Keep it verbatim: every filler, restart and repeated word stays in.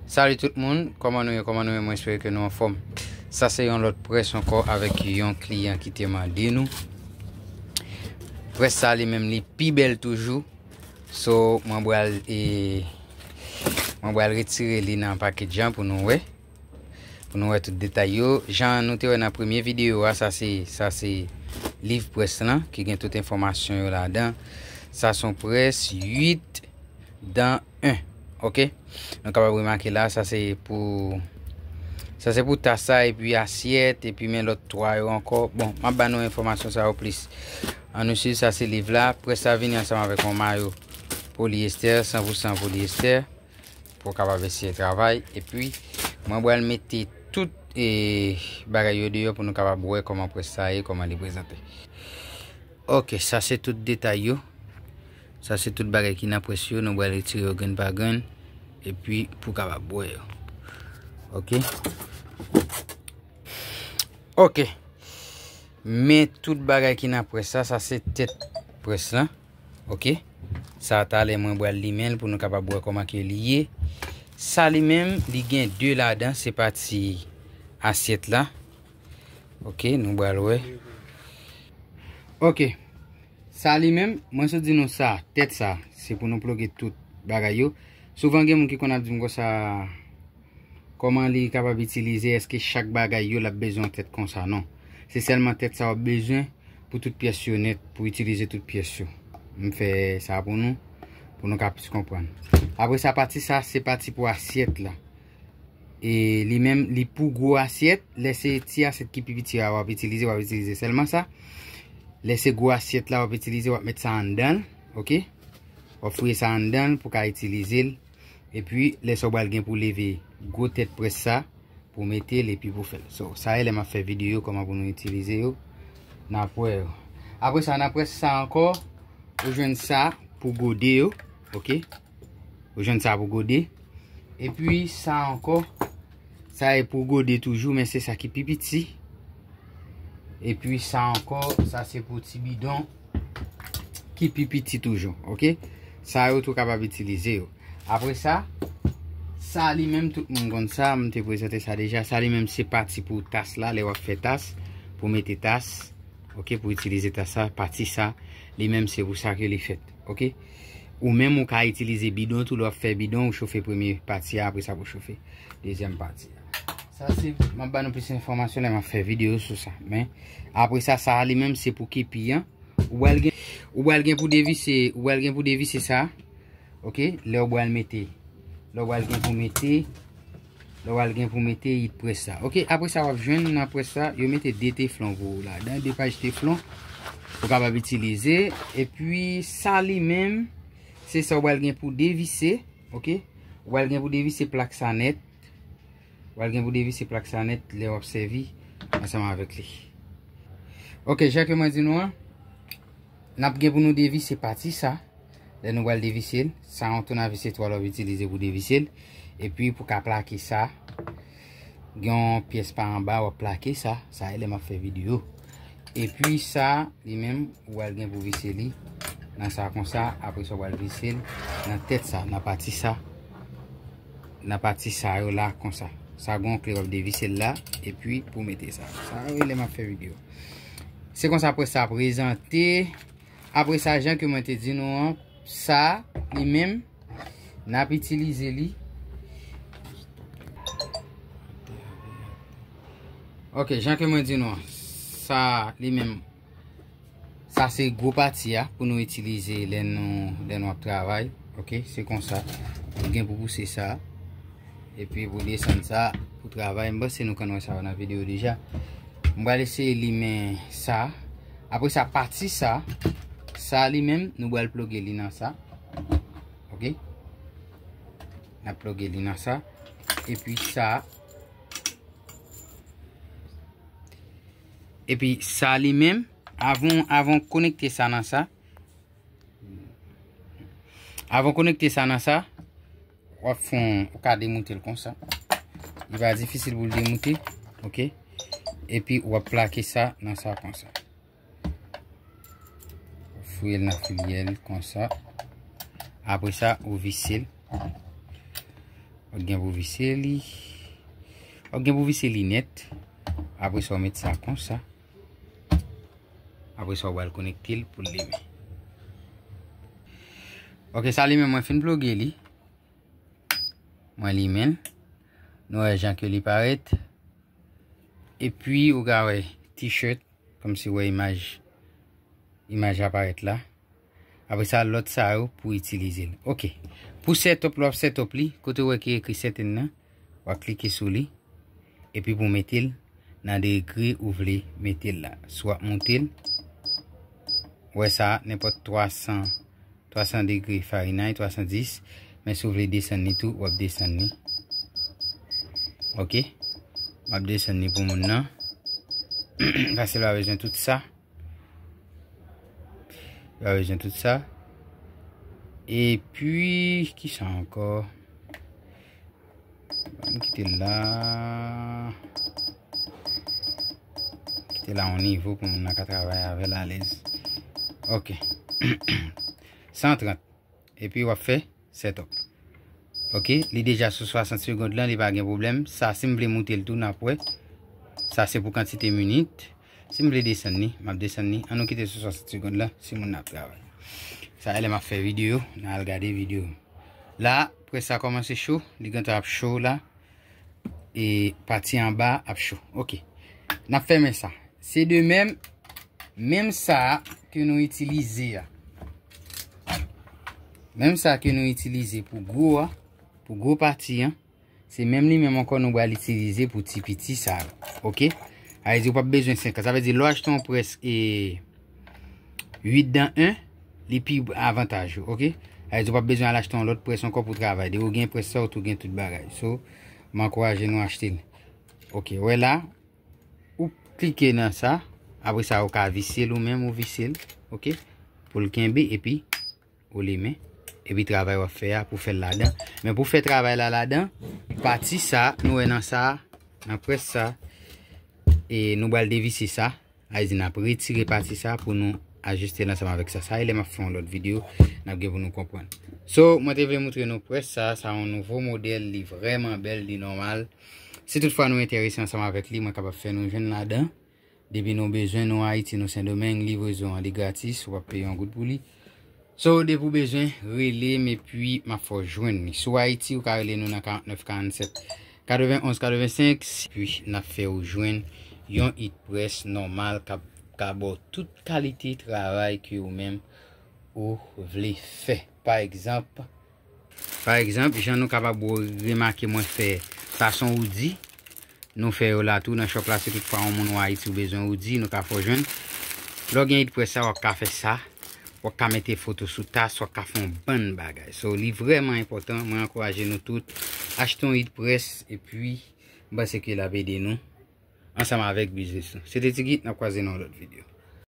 Salut tout moun, kòman nou ye, kòman nou ye, mwen espere ke nou anfòm. Sa se yon lòt près ankò avèk yon kliyan ki te mande nou. Près sa li menm li pi bèl toujou. So, mwen pral, e, mwen pral retire li nan package an pou nou wè. Pou nou wè tout detay yo. Jan nou te wè nan premye videyo a, sa se, sa se liv près lan ki gen tout enfòmasyon yo ladan. Sa se yon près uit dan en. Oke? Nou kapab remake la, sa se pou, sa se pou tas sa, epi asyèt, epi men lòt twa yo ankò. Bon, m ap ba nou enfòmasyon sa yo plis. Ann nou swiv, sa se liv la. Près sa vini ansanm avèk yon mayo polyester, san pou san polyester, pou w kapab eseye travay. Epi, mwen pral mete tout, e, bagay yo deyò pou nou kapab wè kòman près sa ye, kòman li prezante. Oke, sa se tout detay yo. Sa se tout bagay ki nan près yo, nou pral retire yo grenn pa grenn, epi pou kapab wè yo. Oke. Oke. Men tout bagay ki nan près sa, sa se tèt près lan. Oke. Sa talè mwen pral limen l pou nou kapab wè kòman ke li ye. Sa li menm, li gen de ladan, se pati asyèt la. Oke, nou pral wè. Oke. Sa li menm, mwen sot di nou sa, tèt sa, se pou nou ploge tout bagay yo. Souvan gen moun ki konn ap di m konsa, kòman li kapab itilize, èske chak bagay yo l ap bezwen yon tèt konsa? Non. Se sèlman tèt sa w ap bezwen pou tout pyès yo nèt, pou itilize tout pyès yo. M fè sa pou nou, pou nou ka plis konprann. Apre sa, pati sa, se pati pou asyèt la. E li menm, li pou gwo asyèt. Lè se ti asyèt ki pi piti a w ap itilize, w ap itilize sèlman sa. Lè se gwo asyèt la w ap itilize, w ap met sa anndan l, oke? W ap fouye sa anndan l pou ka itilize l. Epi, lè sa w pral gen pou leve gwo tèt près sa, pou mete l epi pou fè l. So, sa e lè m ap fè videyo kòman pou nou itilize yo. N ap wè yo. Apre sa, nan près sa ankò, ou jwenn sa pou gode yo, oke? Ou jwenn sa pou gode. Epi sa ankò, sa e pou gode toujou, men se sa ki pi piti. Epi sa ankò, sa se pou ti bidon ki pi piti toujou, oke? Sa yo tou kapab itilize yo. Apre sa, sa li menm, tout moun konn sa, m te prezante sa deja. Sa li menm se pati pou tas la, lè w ap fè tas, pou mete tas, oke, pou itilize tas sa, pati sa, li menm se pou sa ke li fèt, oke? Ou menm ou ka itilize bidon tou, lè w ap fè bidon, ou chofe premye pati a, apre sa pou chofe dezyèm pati a. Sa se, m ap ba nou plis enfòmasyon lè m ap fè videyo sou sa. Men, apre sa, sa li menm se pou kepi an. Ou pral gen, ou pral gen pou devise, ou pral gen pou devise sa. Oke, lè ou pral mete, lè ou pral gen pou mete, lè ou pral gen pou mete it près sa. Oke, apre sa w ap jwenn nan près sa, yo mete de teflon pou ou ladan, de paj teflon pou kapab itilize. Epi sa li menm, se sa ou pral gen pou devise, oke? Ou pral gen pou devise plak sa nèt. Ou pral gen pou devise plak sa nèt lè w ap sèvi ansanm avèk li. Oke, jan ke mwen di nou an, n ap gen pou nou devise pati sa. Lè nou pral devise l, sa yon tounavis etwal w ap itilize pou devise l. Epi pou ka plake sa, gen yon pyès pa anba w ap plake sa. Sa e lè m ap fè videyo. Epi sa, li menm, ou pral gen pou vise li nan sa konsa. Apre sa, ou pral vise l nan tèt sa, nan pati sa, nan pati sa yo la konsa. Sa gen yon kle w ap devise l la, epi pou mete sa. Sa yo rele m ap fè videyo. Se konsa près sa prezante. Apre sa, jan ke mwen te di nou an, sa, li menm, n ap itilize li. Oke, jan ke mwen di nou an, sa, li menm, sa se gwo pati a pou nou itilize lè nou, lè nou ap travay. Oke, se konsa. Ou gen pou pouse sa. Epi pou desann sa, pou travay, m panse nou konn wè sa yo nan videyo deja. M pral eseye limen sa. Apre sa, pati sa, sa li menm, nou pral ploge li nan sa. Oke? N ap ploge li nan sa. Epi sa. Epi sa li menm, avan, avan konekte sa nan sa. Avan konekte sa nan sa, w ap fè yon, ou ka demoute l konsa. Li pa difisil pou l demoute, oke? Epi w ap plake sa nan sa konsa. Fouye l nan filyè l konsa. Apre sa, ou vise l. W ap gen pou vise li. W ap gen pou vise li nèt. Apre sa, w met sa konsa. Apre sa, w pral konekte l pou l limen. Ok, sa limen, mwen fin ploge li. Mwen limen l. Nou wè jan ke li parèt. Epi, ou ka wè t-shirt, kòmsi w wè imaj, imaj la parèt la. Apre sa, lòt sa yo pou itilize l. Ok. Pou setup la, w ap setup li, kote w wè ki ekri setting nan, w ap klike sou li. Epi pou mete l nan degre ou vle mete l la. Si w ap moute l, w wè sa, nenpòt twa san, twa san degre Fahrenheit, twa san dis. Men si w vle desann li tou, w ap desann li. Ok. M ap desann li pou moun nan. Paske l pa bezwen tout sa. Yo pa bezwen tout sa. Epi, ki sa ankò? Ann kite l la. Kite l la yon nivo pou moun nan ka travay avè l alèz. Ok. San trant. Epi w ap fè setup. Ok, li deja sou swasant segond lan, li pa gen pwoblèm. Sa, si m vle moute l tou, n ap wè. Sa, se pou kantite minit. Si m vle desann li, m ap desann li. Ann nou kite sou swasant segond lan, si moun nan ap travay. Sa, lè m ap fè videyo, n al gade videyo. La, près sa kòmanse cho, li gentan ap cho la. E pati anba ap cho. Ok. N ap fèmen sa. Se de menm, menm sa a ke nou itilize a. Menm sa ke nou itilize pou gwo a, pou gwo pati an, se menm li menm ankò nou pral itilize pou ti piti sa yo. Ok? Sa vle di ou p ap bezwen senk an. Sa vle di lè w achte yon près e uit dan en, li pi avantaj ou. Ok? Sa vle di ou p ap bezwen al achte yon lòt près ankò pou travay. Depi ou gen près sa, ou tou gen tout bagay. So, m ankouraje nou achte l. Ok, wè la, ou klike nan sa, apre sa ou ka vise l ou menm, ou vise l, ok, pou l kenbe, epi ou limen, epi travay w ap fè a pou fè l ladan. Men pou fè travay la ladan, pati sa, nou wè nan sa, nan près sa, e nou pral devise sa, sa vle di n ap retire pati sa pou nou ajiste l ansanm avèk sa. Sa e lè m ap fè yon lòt videyo, n ap gen pou nou konprann. So, mwen te vle moutre nou près sa, sa yon nouvo modèl, li vrèman bèl, li nòmal. Si toutfwa nou enterese ansanm avèk li, mwen kapab fè nou jwenn ladan. Depi nou bezwen nou Ayiti, nou Sendomeng, livrezon an li gratis, ou p ap peye yon goud pou li. So, depi w bezwen, rele m epi m ap fè w jwenn li. Si w Ayiti, ou ka rele nou nan karant nèf karant sèt katrevenn onz katrevenn senk, epi n ap fè w jwenn yon it près nòmal k ap ka ba w tout kalite travay ke ou menm ou vle fè. Pa egzanp, pa egzanp, jan nou kapab remake mwen fè sa se yon oudi, nou fè yo la tou nan shop la, si toutfwa yon moun ou Ayiti ou bezwen oudi, nou ka fè w jwenn. Lè w gen it près sa, w ap ka fè sa. W ap ka mete foto sou tas, w ap ka fè yon bann bagay. So, li vrèman enpòtan. Mwen ankouraje nou tout. Achte yon it près, epi m panse ke l ap ede nou ansanm avèk biznis nou. Se te Ti Git, n ap kwaze nan yon lòt videyo.